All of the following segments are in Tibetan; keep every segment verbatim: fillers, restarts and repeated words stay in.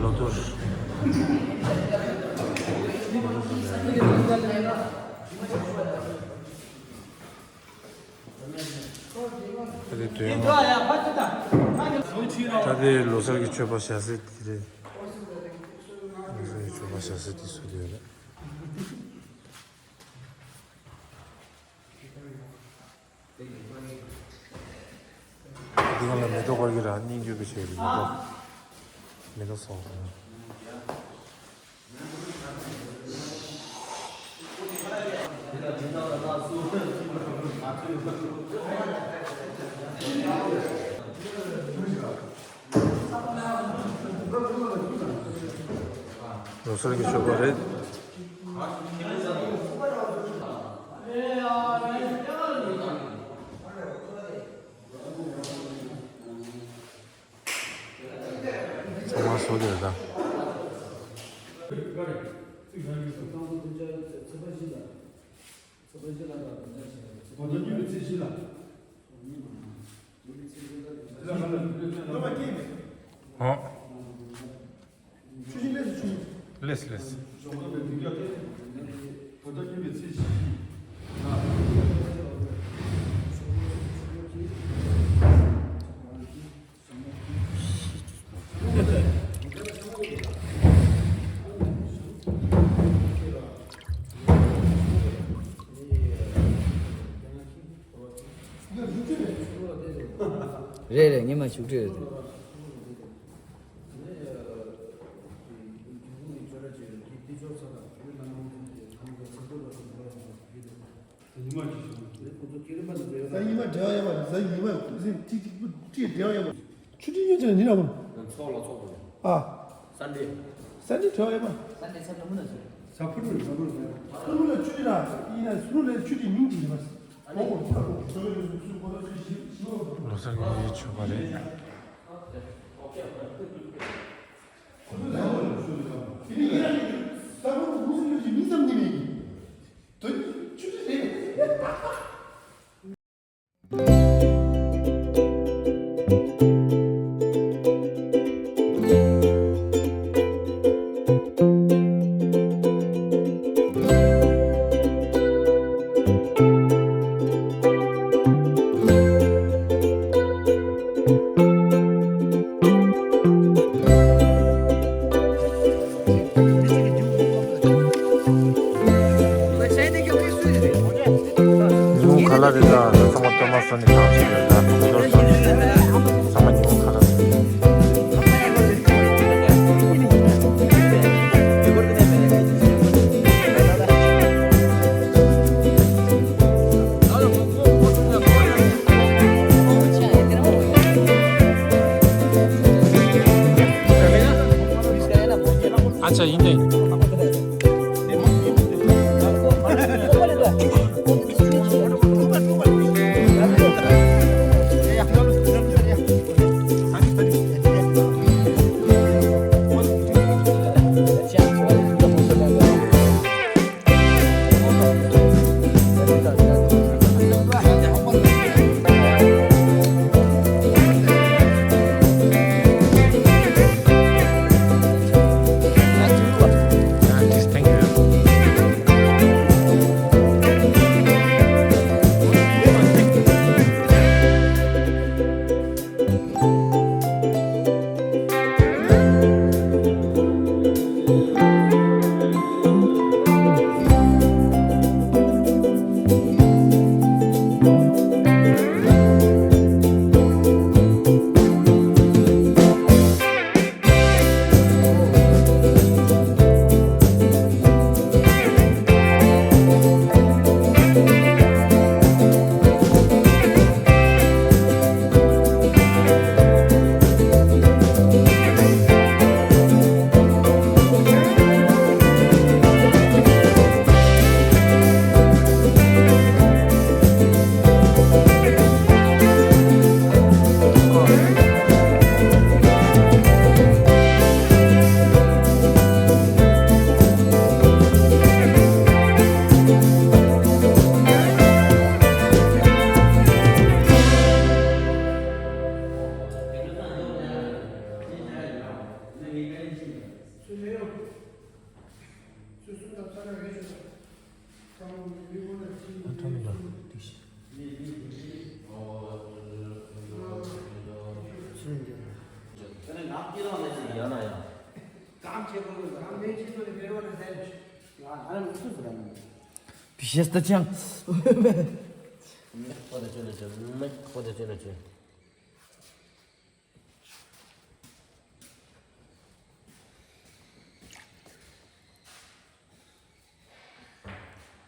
ལོ་ཐོར། ད་ལྟའི་དོན་ཡང་། ད་ལྟའི་ལོ་གསར་གྱི་མཆོད་པ་བྱ་སེ་དེ་རེད། ལོ་གསར་གྱི་མཆོད་པ་བྱ་སེ་དེ་སུ་དེ་རེད། འདི་ག་ལ་མེ་ཏོག་དཀར་གྱི་ར་སྙིང་རྗེ་པོ་བྱས་རེད། མེ་ཏོག་མེ་ཏོག་སོགས། ལོ་གསར་གྱི་མཆོད་པ་རེད། ཚང་མ་བཟོ་དེ་རེད་ད། ཨོ། ལེས་ལེས། རེད་རེད། ཉི་མ་བཞུགས་ཁྲི་རེད། ཉི་མ་འབྲེལ་བ་ཡོད་པ་རེད། གཟའ་ཉི་མ་འབྲེལ་བ་ཡོད་པ་རེད། གཟའ་ཉི་མ་ཁུ་སིམ་ཏིག་ཏིག་པུ་ཏིག་འབྲེལ་བ་ཡོད་པ་རེད། ཆུ་ཏིག་ཡོད་ཀྱང་ཉི་ར་མོ། ཚོགས་ལ་ཚོགས་པ་རེད། ཨ། སན་ཌེ། སན་ཌེ་ཁྲོ་ཡོད་མ། སན་ཌེ་ས་ནུ་མུ་ན་སུ། ས་ཕུ་ནུ་ས་ཕུ་ནུ། ས་ཕུ་ནུ་ལ་ཆུ་ར་ཡིན་ན་སུ་ནུ་ལ་ཆུ་དེ་མིང་དེ་ཡིན་མ། ཨོ་ཁོ་ཁོ་ཁོ་ཁོ་ཁོ་ཁོ་ཁོ་ཁོ་ལོ་གསར་གྱི་ཆོ་ག་རེད། ཁོ་ཚོ་ལ་ཡང་ཆུ་ར་ཡིན་ན་ཡིན་ན་ས་ཕུ་ནུ་ཁོ་ཚོ་ཆུ་མིང་ཙམ་དེ་མིང་དོན་ཆུ་དེ་རེད། ཉིན་གུང་ཁ་ལག་རེ་ད་ཚང་མ་སྟོན་མ་སོང་ནས་ཐང་ཆད་ཡོད་ད། ཚང་མ་ཉིན་གུང་ཁ་ལག་ཨ་ཅག་ཡིན་ཏེ།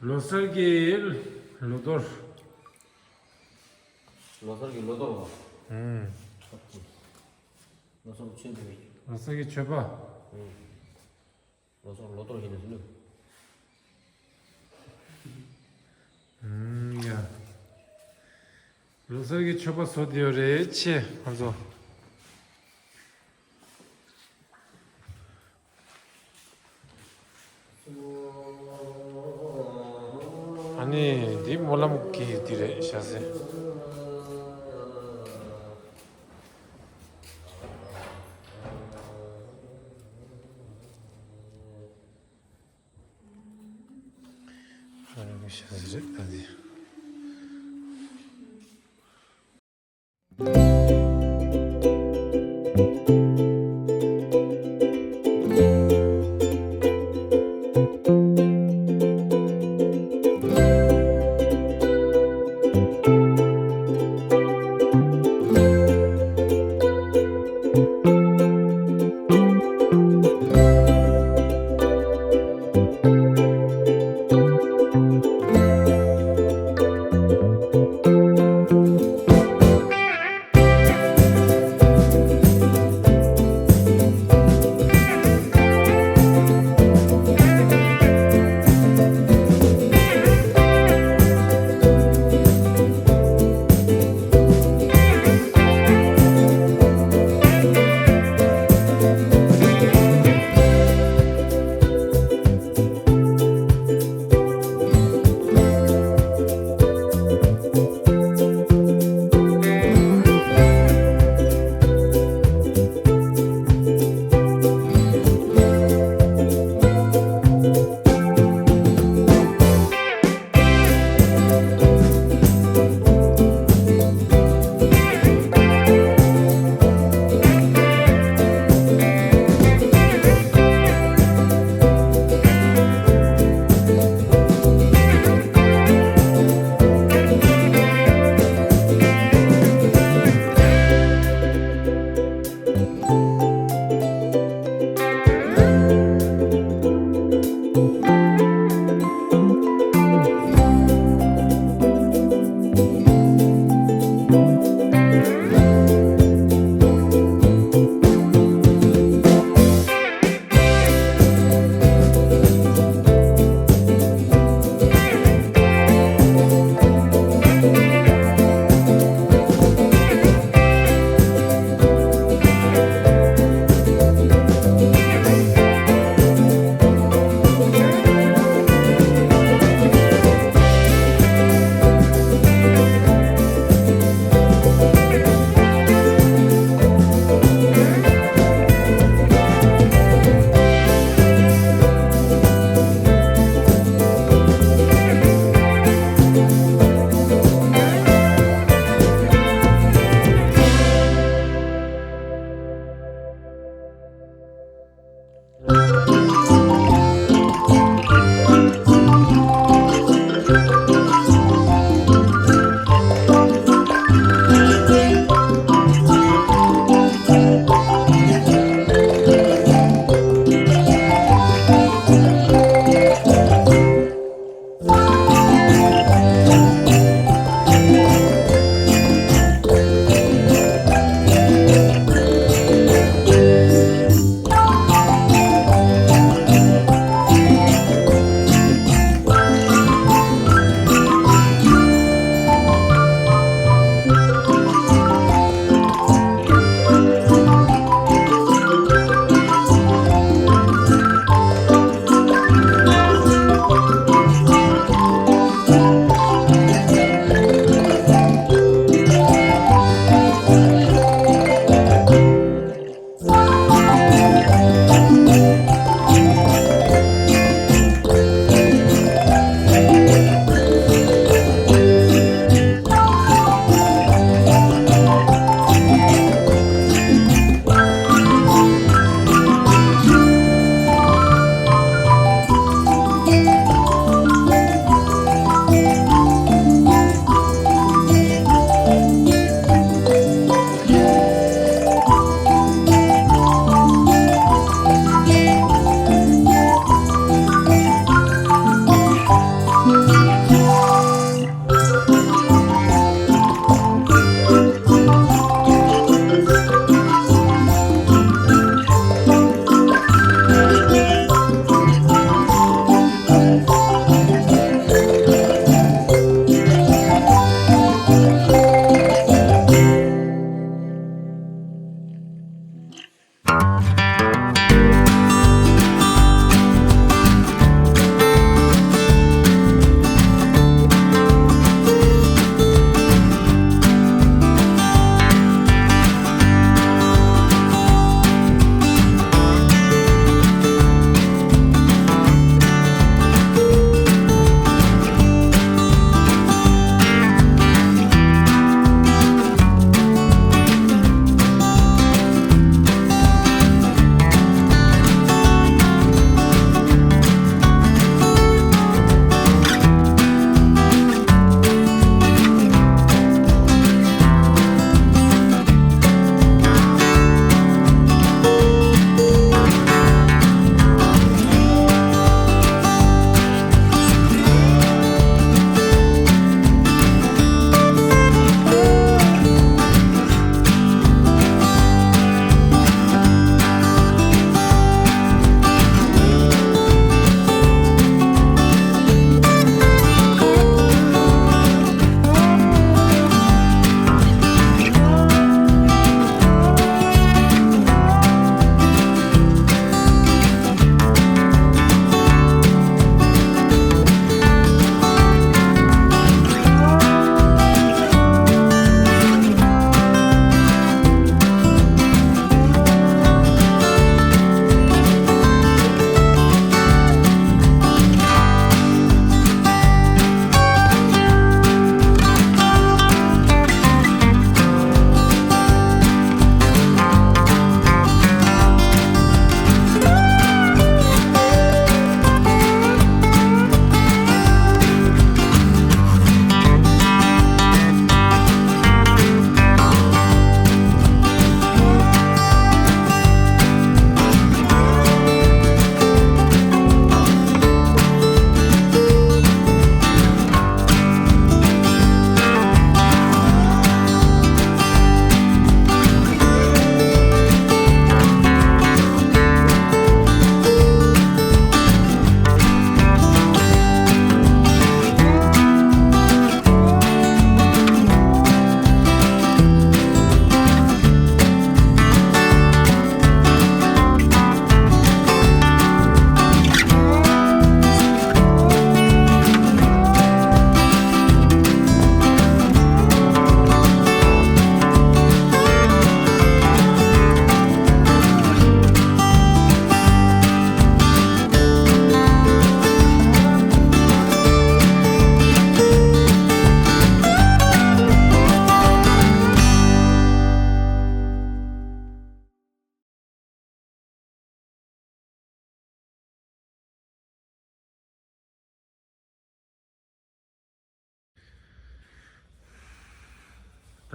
ལོ་གསར་གྱི་ལོ་གཏོར། ལོ་གསར་གྱི་ལོ་གཏོར་བ། ཨུམ། ལོ་གསར་མཆོད་འབུལ། ལོ་གསར་གྱི་མཆོད་པ། ཨུམ། ལོ་གསར་ལོ་གཏོར་ཡིན་ནི་ཟེར་ནི། ཨུམ་ཡ། ལོ་གསར་གྱི་མཆོད་པ་བཟོ་བསྡད་ཡོད་རེད་ཆེ་ང་ཚོ། ཨ་ནི་འདི་སྨོན་ལམ་གྱི་འདི་རེད་ཤག་ཟེར། ཨ་ནི་ཤག་ཟེར་རེད་ད་འདི།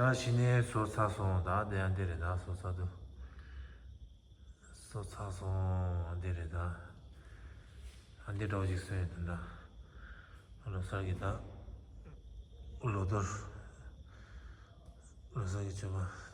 ད་ཕྱི་ནས་ཟོ་ཚར་སོང་། ད་དེ་ཡང་འདི་རེད། ད་ཟོ་ཚར་འདུག་ཟོ་ཚར་སོང་། ཨ་འདི་རེད། ད་ཨ་འདི་འདྲ་བོ་ཅིག་སོན་ཡོད་དོན་འདྲ། ལོ་གསར་གྱི་ད་ལོ་ཐོར། ལོ་གསར་གྱི་མཆོད་པ།